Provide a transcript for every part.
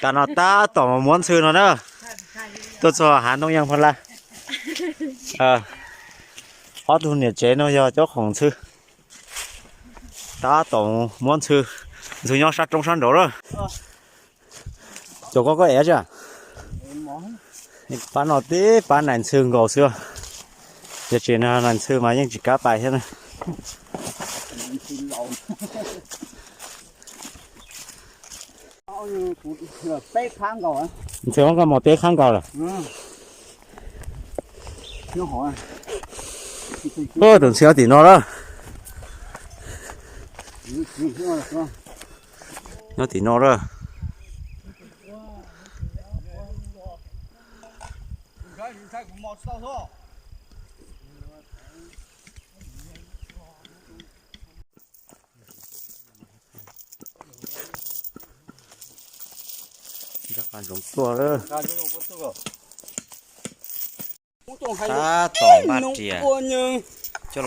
Tam no tab tom muab ntxhw no na. Tuaj txog hav ntoo yeej pha la. Ob tug niam tsev no yog cov khoom ntxhw. Tab tom muab ntxhw, ntxhw nyob sab roob sab nraud lawm. Cov koj koj ev tsi? Pab no tib pab nais ntxhw nkaus xwb. Yog tsis nais ntxhw mas yeej tsis kav pais thiab na. Ntxhw muab koj mos teb qhab nkaus lawm. Tus ntxhw nyob tim no lawm. Nyob tim no lawm. Tab tom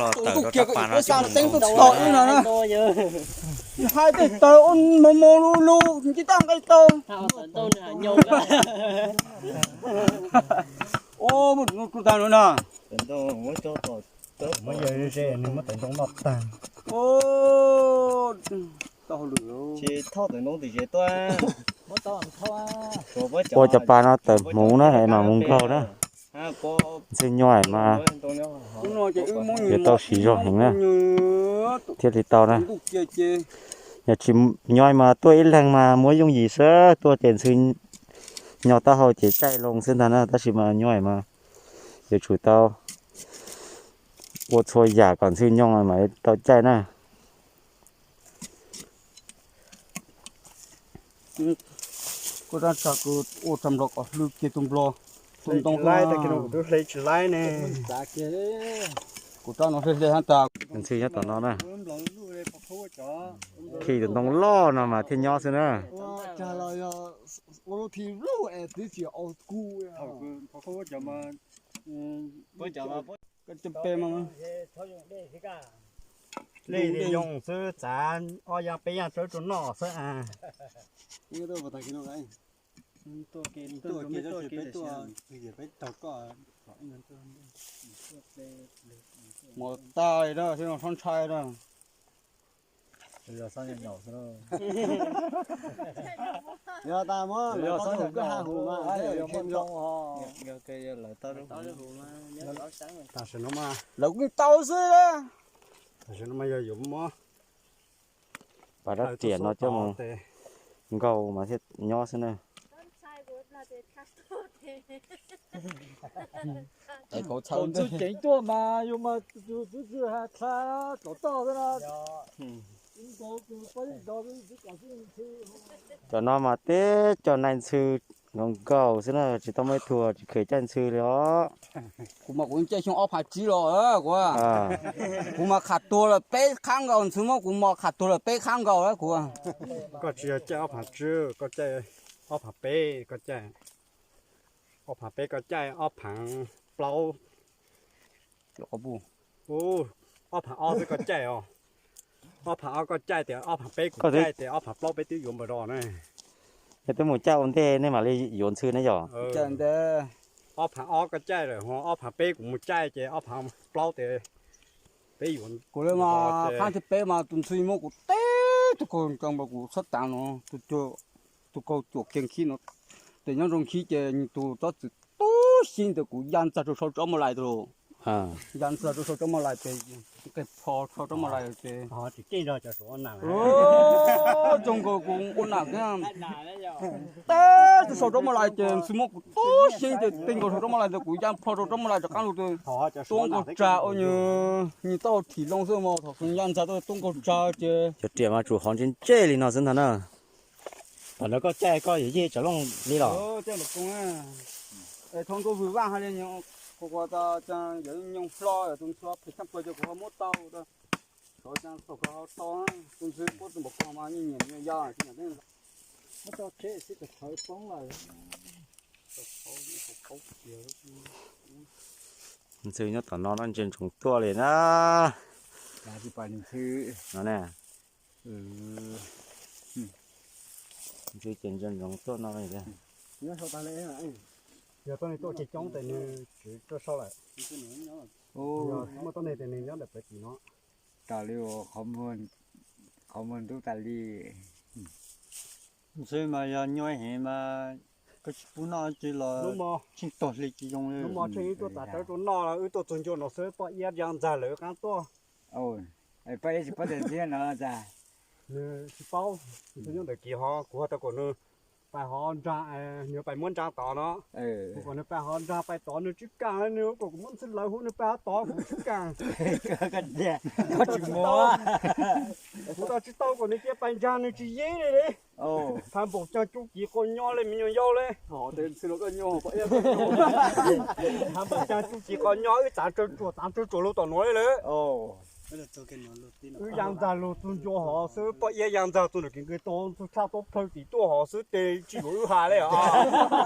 npaj riam coj los tawm rau rab pas no coj mus ntaus. Hais tej taws ua mos mos lus lus nci toj nqe tau. Tawm ntoo muab coj tom, muab yawg ze nws muab tawm ntoo noj tag. Tsis thauj tawm ntoo tim zes tuaj. Ua cov pas no tawm hmuv na es mam mus nkaug na. Ntxhw nyob mas yuav tau siv zog heev na thiaj li tau na. Yog tsis nyob mas tuaj ib leeg mas muab yooj yim xwb, tuaj ces ntxhw nyob taub hau ces caij loo xwb ntag na, tab sis mas nyob mas yuav tsum tau ua txhua yam kom ntxhw nyob mas tau caij na. Koj rab tsa kws ua tsa nplog kom hlw kiag tus nplog, tus ntoo hle tsis laib ne. Kuv rab no hle hle hab tas. Ntxhw nyob tom no na. Khi tus ntoo loj no mas thiaj nyob xwb na. Ua lub thi lub es twb tsis aus kuj. Lej li yoog xwb, txav ob yaam peb yaam tsawb rua noj xwb. Mus tag li na, sib no txhob ntshai na. Yog tas muab lawv tau lub hauv kwj ha hum mas, tam sim no mas lawv kuj tau xwb. Tam sim no mas yog yuav muab pas rab riam no coj mus nkaug mas thiaj nyob xwb na. Txhua ceev tuaj mas yus mas txwv txwv ha tha tom toj xwb na. Cov no mas teb cov nais ntxhw nkaus nkaus xwb na, tsis tau muaj ib tug tsis kheev caij ntxhw li os. Kuv mas kuv caij xyoo ob phav tsib los kuv, kuv mas qham tuag lawm peb qhab nkaus, ntxhw muab kuv mos qham tuag lawm peb qhab nkaus kuv. Koj tsis yog caij ob phav tsib, koj caij ob phav peb, koj caij ob phav peb, koj caij ob phav plaub. Ob phav ob xwb koj caij os. Ob phav ob koj caij tias ob phav peb kuv caij tias ob phav plaub peb twb yuav npam ro na. Yog twb mus caij ua ntej nej mam li yuav ntxhw ne yom. Ob phav ob koj caij lawm ho ob phav peb kuv mus caij ces ob phav plaub tias peb yuav. Kuv le mas qhab thib peb mas tus ntxhw muab kuv teb tus kaug ntoo kuv txhob taav no, tus kaug cuam kiag nkhib no. Ces nyob nroo nkhib ces tus tsob txwm tub xib ntawd kuv ya ntxag rau sau tsob mos lais tus, ya ntxag rau sau tsob mos lais ces nqes plho sau tsob mos lais ces tsob nkaus kuv ua nam teb rau sau tsob mos lais ces ntxhw muab kuv tub xib ces teg nkaus sau tsob mos lais ntawd kuv ya plho rau tsob mos lais rov qab lug tuaj nkaug tsa ua nws tau thim loo xwb mas thaum xwb ya ntxag tuaj tuaj nkaug tsa ces. Cov riam mas tsum hov ntse ntse li no xwb ntag na. Tam no koj caij koj yuav yej tsam looj li los? Thau ntuj vwm vaj hais li, kuv qhuas tas yog nyoog hlo tus ntxhw phem tshaj plaws ces kuv ho muab tau. Xyov cas thaum kawg ho tau, tus ntxhw puab tus npaum ko mas nyiam nyiam ya tsis nyiam. Muab tso tsheb xwb tawv poob lawm. Ntxhw nyob tom no no ntsia ntsoov tuaj li na. No ne. Ntshe ces ntsoov ntsoov tuaj no li. Yog tuaj neeg tuaj coob coob ces nws tsis tuaj sau lawm. Yog muaj tuaj neeg ces nws nyob ntawm pawv tim no. Tas li qhov muag ntub tas li. Xwb mas yog nyuaj heev mas koj tsis pub noj tsi los tsheej tog hli tsis zoo li. Hnub no tsheej wb tuaj txav tsawb tuaj noj los wb tuaj txog ncua no xwb poj iab ya ntxag lawm wb qab tuaj. Poj iab tsis paub tias ntxhiab no tas. Nws tsis paub, nws nyob ntawm kis ho kuv ho tau kom nws pais hov nra, nws pais muab nra tod no. Kuv kom nws pais hov nra pais tod nws tsis kam, nws kom kuv muab ntxhw lawv hu nws pais hov tod kuv tsis kam. Kuv tau tsis tau kom nws cia pais nra nws tsis yeej li li. Thav npaum caag tsuj ci qhov nyob li me nyuam yaus li. Thav npaum caag tsuj ci qhov nyob wb txav tsawb tsuam txav tsawb tsuam lug tom nuav li lawm. Wb ya ntxag lug txug ncua hov xwb poj iab ya ntxag txug ntawm kev nqis tau txug tshaj tau plhaw tim tuaj hov xwb tes tsis yuav wb has li os.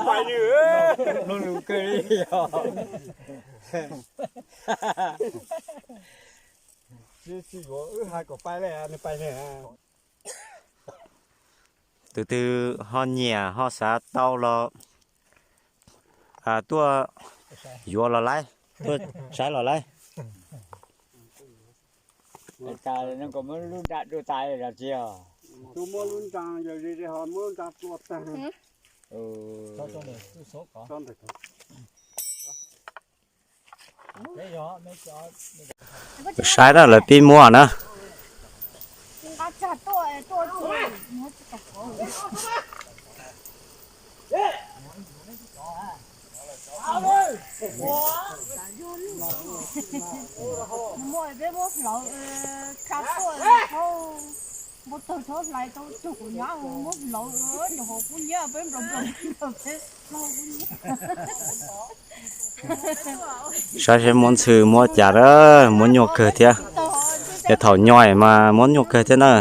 Pais nws. Tsis yuav wb has kom pais li nws pais li. Tus twg ho nyiam ho xav tau los tuaj yuav los laib, tuaj saib los laib. Tus muab lub nra dua tas los tsis yog? Tus muab lub nra yog ze ze ho muab lub nra dua tas. Saib na lawv pib muab na. Muaj peb muab hlawv, kha tuaj, npau taws txhob hlais tau tug kuv nyab muab hlawv, nrog hauv kub nyiab peb nplaum nplaum peb plaub kub nyiab. Saib seb muab ntxhw muab cas, muab nyuaj kawg thiab. Ces thaum nyob mas muab nyuaj kawg thiab na.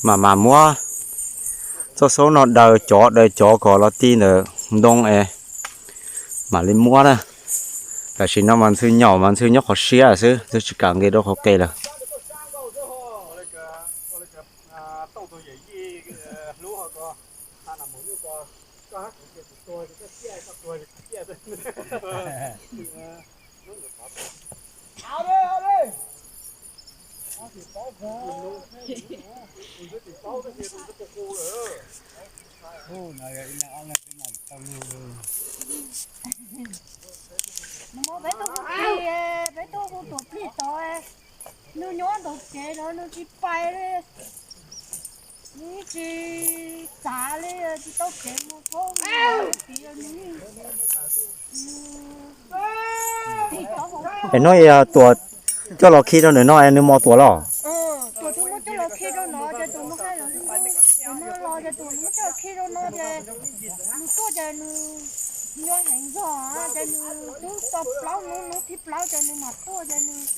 Mam mam muab txoj xub no daws cov daws cov kom los ti ntawm ntoo es mam li muab na. Tam sim no mas ntxhw nyaum mas ntxhw nyob qhov siab xwb, ntxhw tsis kam nqis rau qhov qis lawm. Peb tuaj hu tuam plig tod, nws nyob ntawm kev no nws tsis pais li, nws tsis txav li, tsis tau kev mus thaub nws. Es hnub tuam coj los khi rau ntawm no es nws mos tuam los? Tuam twb muab coj los khi rau no ces tuam muab hais los, tuam muab los ces tuam muab coj los khi rau no ces nws tuaj ces nws nyuaj heev zog ces nws twb tau plaub hnub, hnub thib plaub ces nws mam tuaj ces nws,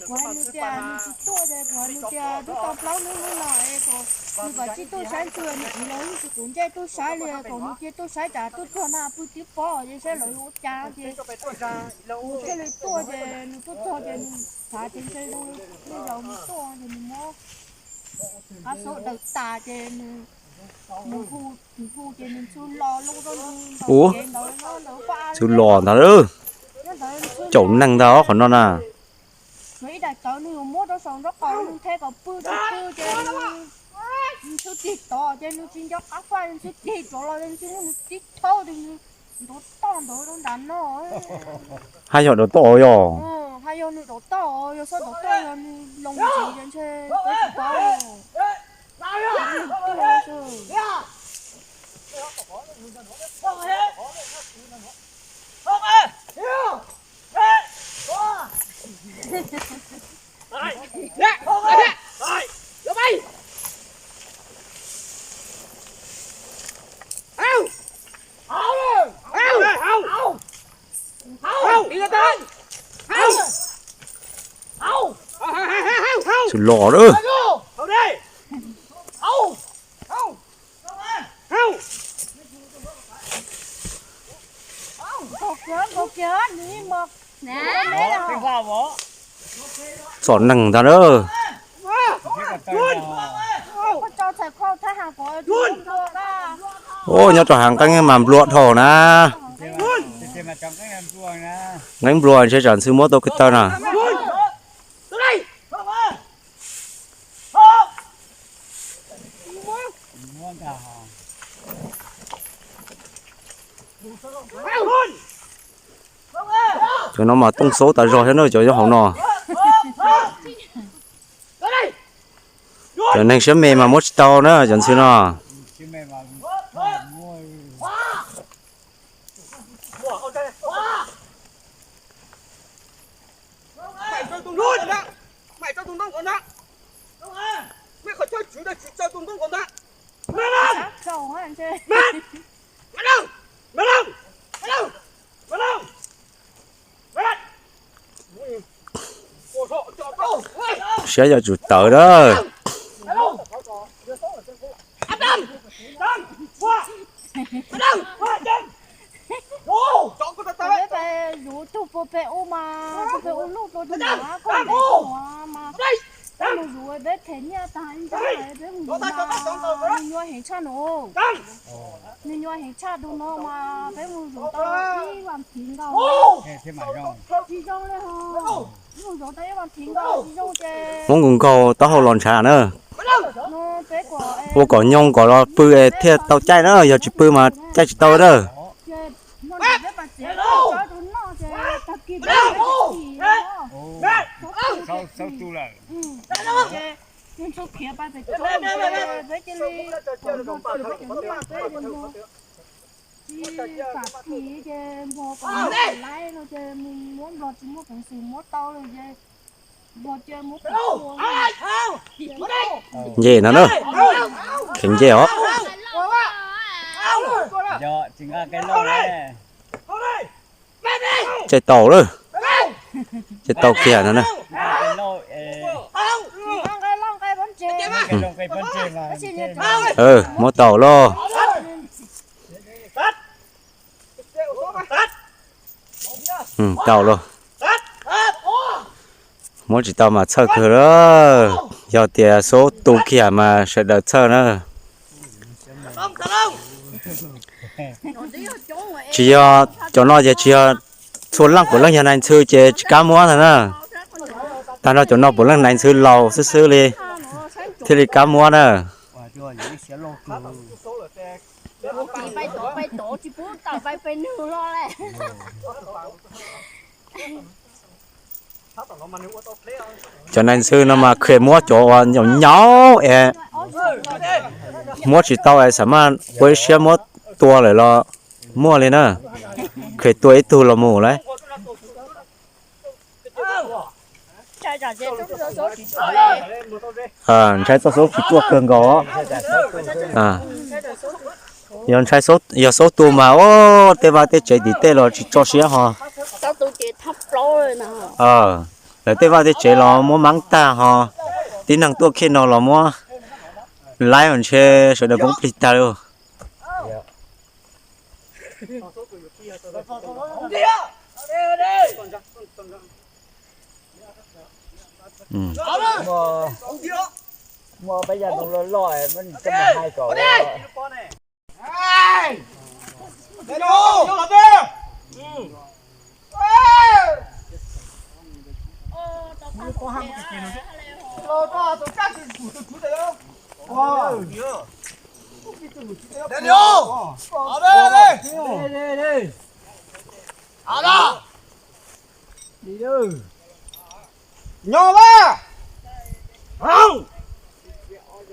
kuv hais nws tias nws tsis tuaj ces kuv hais nws tias twb tau plaub hnub hnub no es kom nws kom tsij tuaj saib ntxhw, nws kuv los yeej tsis kuv ntsej tuaj saib li, kom nws cia tuaj saib tsam tuaj txog na pw tib pob ces saib lawv ua cas ces nws thiaj li tuaj ces nws tuaj txog ces nws txav ces ntshe nws zaum nws tuaj ces nws muab qab xauv daws tas ces nws hu, nws hu ces nws ntxhw los loo rau nws ntawm kev ntawd nyob ntawd paj ntxhw los ntag. Nyob ntawd ntxhw caum neeg ntag qhov no na. Nws ib daim tawv nws yuav muab rau saum nraub qaum nws nthe kom pw rau pw ces nws ntxhw tig tod ces nws tsis nco qab faj nws ntxhw tig rov los nws ntxhw muab nws tib thaub ces nws nrov toj ntawd rau nram no. Haj yog nrov toj yog? Haj yog nws nrov toj, yog xob nrov toj yog nws loo ntxiv ces ntshe peb tsis paub. Tsis los lawm. Txom neeg ntag na. Ua nyob rau hav nqeeb mas nplua dhau na. Nqeeb nplua ntshe tsam ntxhw muab tau kiag taw na. Cov no mas tooj xaub tas zog thiab na, cov nyob hauv no. Cov neeg siab me mas muab tsis tau na cov ntxhw no. Siab yuav tsum tawv na. Peb zuv tug puag pem ub mas, tug pem ub luj dua tug mas koj mus zuv mas, peb mus zuv peb them nyiaj tag ib nrab peb mus zuv mas, nws nyuaj heev tshaj no. Nws nyuaj heev tshaj dua no mas peb mus zuv tau ib vas thiv nkaus tsis zoo li ho. Peb mus zuv tau ib vas thiv nkaus tsis zoo ces muab nkaus nkaus taub hau los ntshav na. Ua kom nyoog kom los pw es thiaj tau caij na, yog tsis pw mas caij tsis tau na. Nce no na, kheev nce os. Caij tau lawm, caij tau kiag no na. Muab tau lauj. Tau lauj. Muab tsis tau mas txhawj kawg lawm, yog tias xub tu kiag mas sawv daws txhawj na. Tsis yog cov no ces tsis yog txhua leej puav leej yog nais ntxhw ces tsis kam muab ntag na. Tag nrho cov no puav leej nais ntxhw laus xwb xwb li thiaj li kam muab na. Cov nais ntxhw no mas kheev muab cov uas nyaum nyaum es muab tsis tau es xam maj ua ib siab muab tua lawm los muaj li na. Kheev tua ib tug los mus lauj. Ntshai txoj xub tsis tuaj kawg nkaus. Yog ntshai, yog xub tu mas tej vaj tej tsev tim tej los tsis tso siab ho. Lawv tej vaj tej tsev los muab maab tag ho, tib neeg tuaj khej no los muab laib ntshe sawv daws poob plig tag li. Muaj peb yam loj loj, muab coj mus hais kom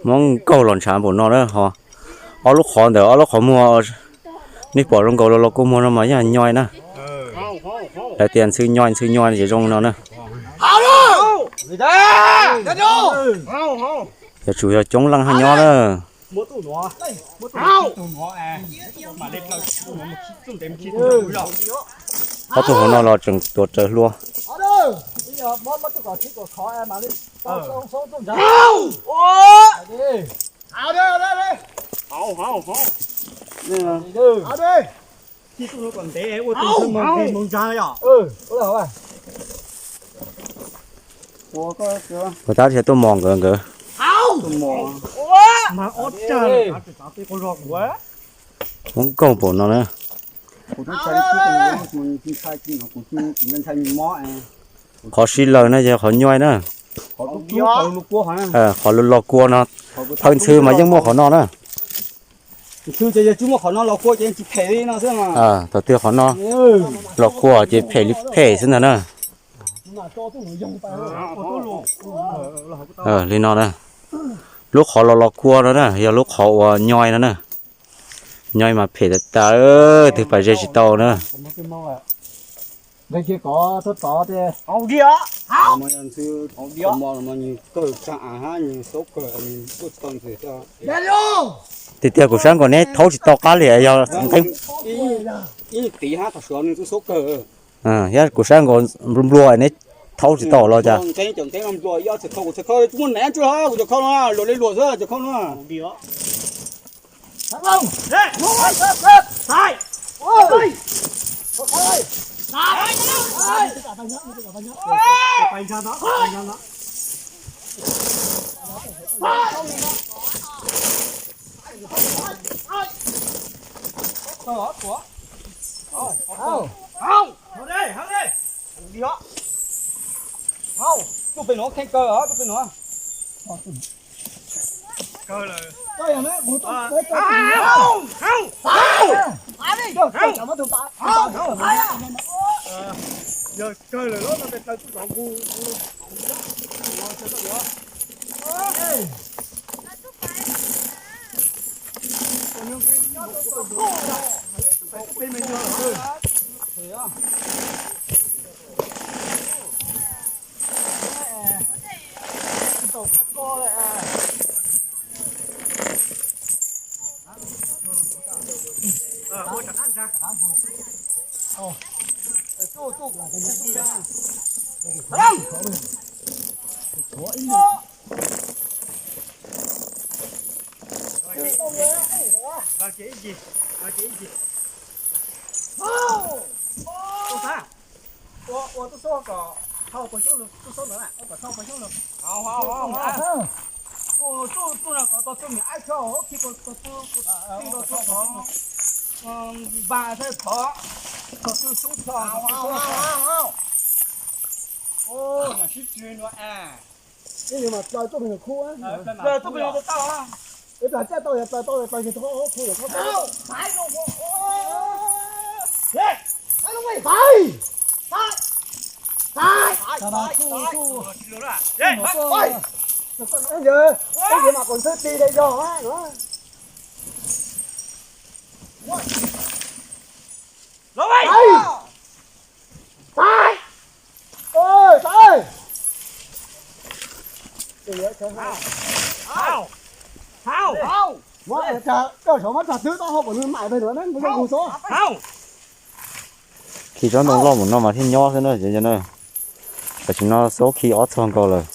Muab nkaug los ntshav npaum no na ho. Ob lub qhov ntawm ob lub qhov muag, nej pom zoo nkaus los los kua muag no mas yeej nyoi na. Lawv tias ntxhw nyoi ntxhw nyoi ces zoo no na. Yuav tsum yog coob leej haj nyob na. Ob tug hauv no los tseem tuav rawv hlua. Puas tab thiaj tuaj mos nkawd nkawd. Muab nkaug npaum no na. Qhov sib laws no yog qhov nyuai na. Qhov los kua no, thawj ntxhw mas yeej muaj qhov no na. Thaum twg qhov no los kua ces phem li phem xwb ntag na. Li no na, lub qhov los los kua no na yog lub qhov uas nyuai no na. Nyuai mas phem tas tas, twg pam ze tsis tau na. Tiag tiag kuv sab nkaus neb thaub tsis tau qab li yog nqeeb. Thiab kuv sab nkaus nplua nplua neb thaub tsis tau los cas. Tus pem nuav kheej kawg, tus pem nuav. Yog kawg lawm los no peb plaws tub rov nqug. Ua tub xub kom thauj pawg xyoob lug, tub xub ntawd kom thauj pawg xyoob lug. Tub, tub no kom tau tub me aib rau hauv khi tau tub, tub tau tub qhov npas thawj qhov, tau tub xub txho. Mam sib tswv nua a. Ib yam mas plaws tuaj pem nyuam khu, plaws tuaj pem nyuam tau, ib plag caj tau yog plaws tau plaws yog tau khu yog tau. Ib yam mas kom ntxhw tis li yog. Koj saum muab tsag twb tau hau kom nws mam pem ntawd na, nws zoo nkaus xwb. Khi tsob ntoo loj mus no mas thiaj nyob xwb na. Tam sim no xub khi ob txog nkaus lawm.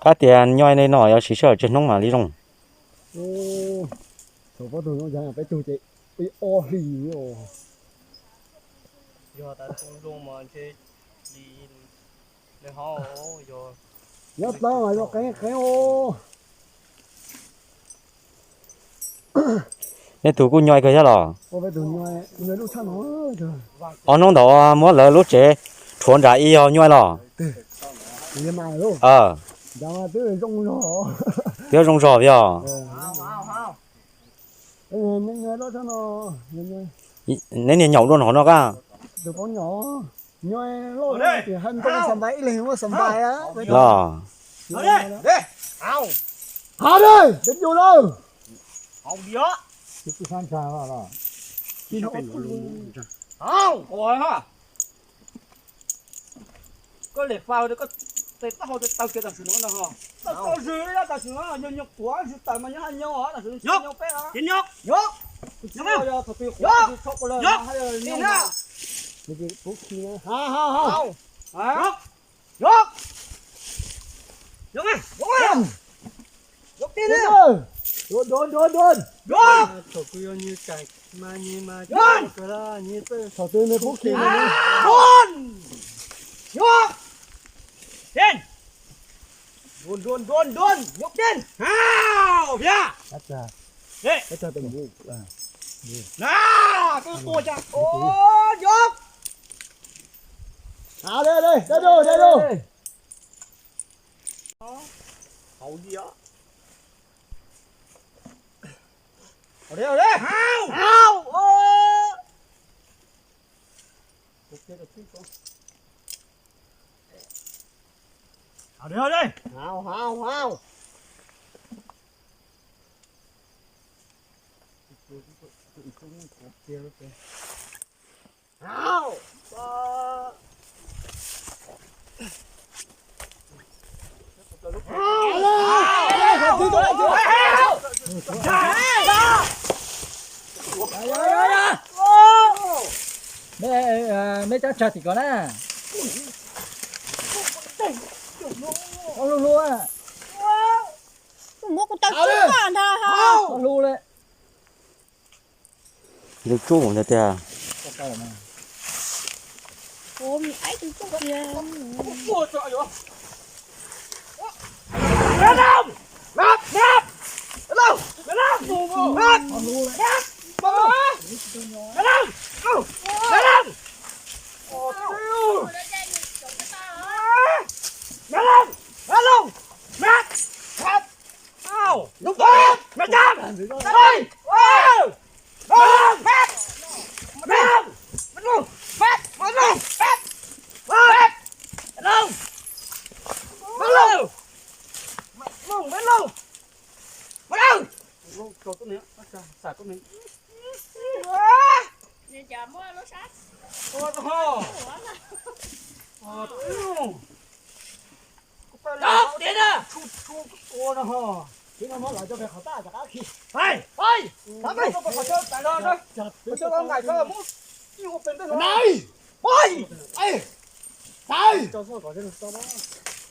Qab tias nyuai li no yuav siv sij hawm tsawg hnub mam li zoo? Thaum pob tw no yog peb tug ces ib ob hlis. Yog tas tau zoo mas ntshe li nws ho yog, nyob plaub mas yog qeeb qeeb os. Nej tug kuj nyuai kawg thiab los? Ob hnub ntawd muab lawv lub tsev rhuav nram ib yog nyuai los? Twb zoo zog yog. Neb niag nyaum dua nov no kaj. Los. Hav li, deb ncu lawm. Haus diam. Ib tug sab ntshai los. Ib tug ua ha. Koj lem fau koj tes taub hau tes taw kiag tam sim no no ho. Tau tau zwg tam sim no nyob nyob kuav zwg tawm mas nyob ha nyob tam sim no nyob peb os. Nyob. Nyob. Nyob. Yog thaum twg kuav zwg tshov kuv lawm. Nyob. Nyob. Nyob. Nyob. Nyob. Nyob. Nyob. Nyob. Nyob. Nyob. Thaum twg nws pub khi nws. Nyob. Nyob. Nyob. Nyob. Nyob. Nyob. Nyob. Na, koj tua cas. Ov, yog. Haus li os. Haus li os. Haus li, haus li. Haus. Ov. Haus li, haus li. Haus, haus, haus. Mej, mej tsab tsag tim ko na. Hlub hlub. Muab kuv taw tub ntag. Hlub le. Ntawd tsuj ntawd tiag.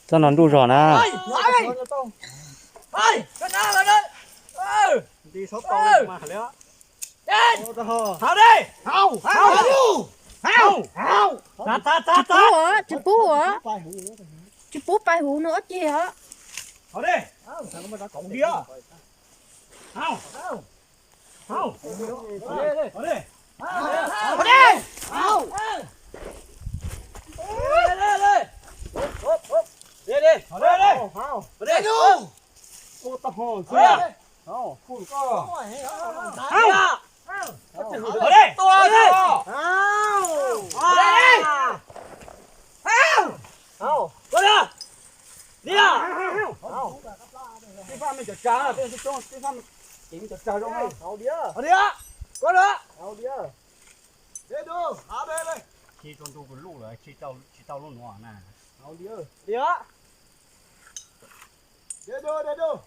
Txhob no nruj zog na. Tsis pub os, tsis pub os. Tsis pub pais huv nws ob ceg os. Ua li, li, li. Tib faj me cov tsa, tib faj, tib faj me cov tsa zoo. Haus li, haus li, haus li. Khi rau ntu kuv luj lawm, khi tsis tau lub nuav na. Haus li, li. Dej dug, dej dug.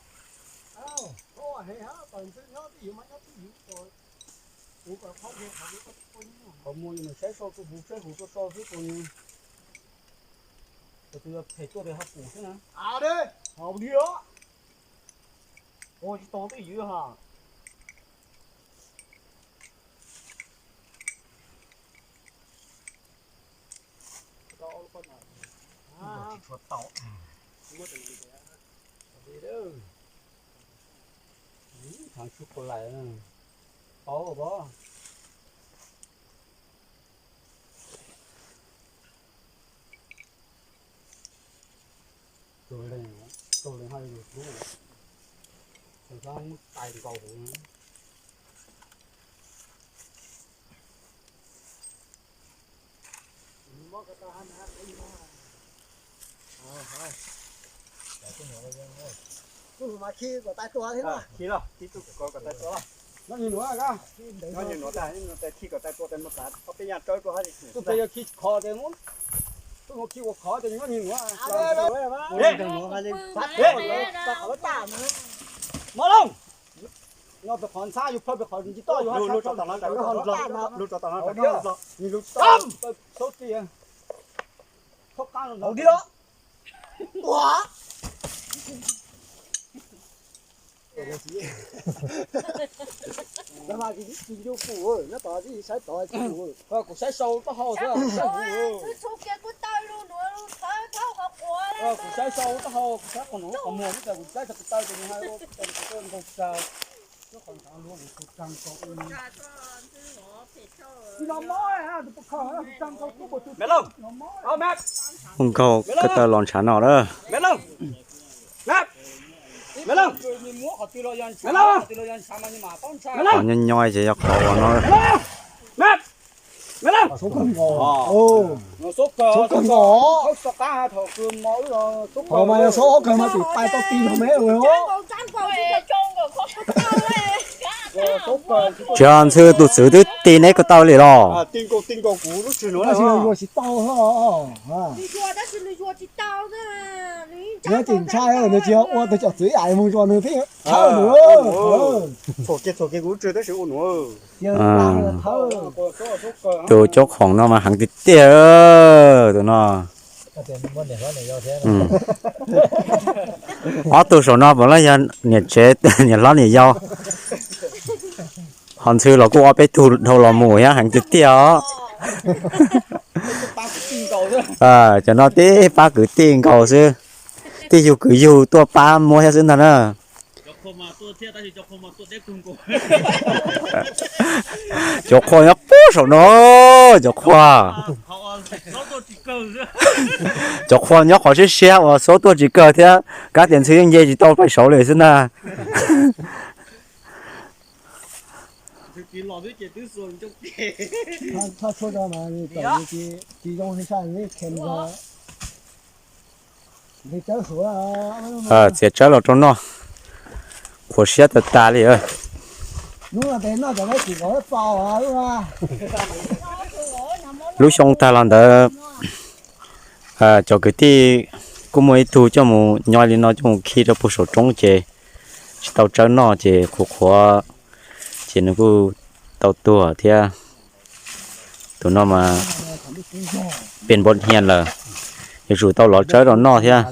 Qhov muag yus saib so, kuv saib huv tuaj so xwb, kuv tus yog phem tuaj tes ho pum xwb na. Haus li os. Ua tsis tau twj ywm ha. Tsis tshua tau. Thav tshua qhuav lais, tau pov. Tug leeg, tug leeg haj yug hlub, txhob muab tais nkaus huv. Tus hlub mas khi kom tais tua thiab na. Khi los, khi tus ko kom tais tua los. Nyob nyuag nuav, nyob nyuag nuav tag, nyob nyuag nuav tag khi kom tais tua tes mus tav ob peb yaj tsawb rau hab. Tus pem yog khi khov tes mus, tus nuav khi ua khov tes nyob nyuag nuav. Mov loo. Nyob pem qhov ntxhab yus plhaw pem qhov ntsib toj yus hab. Lub rov tom no, lub rov tom no, lub rov tom no. Thaub ti, thaub qab no. Ua. Kuv saib sau taub hau xwb. Kuv saib sau taub hau, kuv saib qhov nuav qhov muag, kuv saib tau kuv taw ces nws hais ua nkaus tsaws. Ua nkaus ko taw los ntshav no lawm. Qhov nyob nyob ces yog qhov uas no. Tsis yog ntxhw tus txwv twb ti neb ko taw li los? Nws tsis ntshai, nws tsis yog ua tus cov txwv yam mus zos nws thiab. Tus caub khoom no mas heev tiag tiag, tus no. Ob tug saum no puav leej yog niam tsev, niam hlob niam yau. Ho ntxhw los kuj ob peb tug dhau los mus thiab, heev tiag tiag os. Cov no tib pab kwv tij nkaus xwb, tib yug kwv yug tuaj pab muab thiab xwb ntag na. Cov qhua nyob puag saum no, cov qhua. Cov qhua nyob qhov siab siab uas xub tuaj tsis kawg thiab, kab tias ntxhw yeej nce tsis tau pais saud li xwb ntag. Txiav tsawb los rau noj, qhuav siab tag tas li. Lub xyoo tag los ntawd, cov kwv tij kuj muaj ib tug coj mus nyob li no coj mus khi rau puag saum roob ces tsis tau tsawb noj ces qhuav qhuav ces nws kuj tau tuag thiab. Tus no mas pes npau hia lawm, yuav tsum tau lov tsawb rau noj thiab.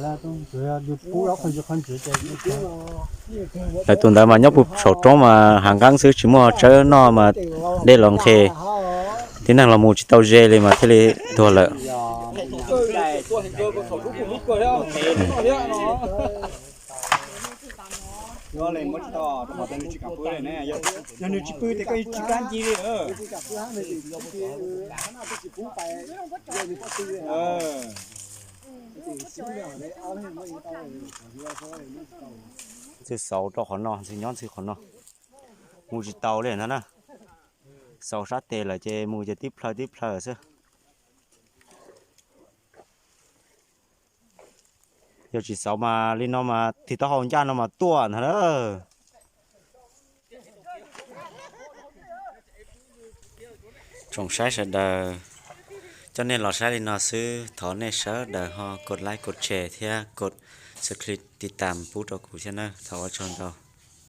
Lawv tus ntawd mas nyob puag saum roob mas hav nqeeb xwb tsis muaj tsawb noj mas dej los nqhes, tib neeg los mus tsis tau ze li mas thiaj li tuag lawm. Ntxhw xauv rau qhov no, ntxhw nyob ntxhw qhov no, mus tsis tau li ntag na. Xauv sab tes lawm ces mus ces tib plhaw tib plhaw xwb. Yog tsis xauv mas li no mas tig taub hau ncaj no mas tuaj ntag na. Tsoom saib sawv daws, coj nej los saib li no xwb, thov nej sawv daws ho kos like kos share thiab kos subscribe tiv tam pub rau kuv thiab na, thov ua tsaug ntau.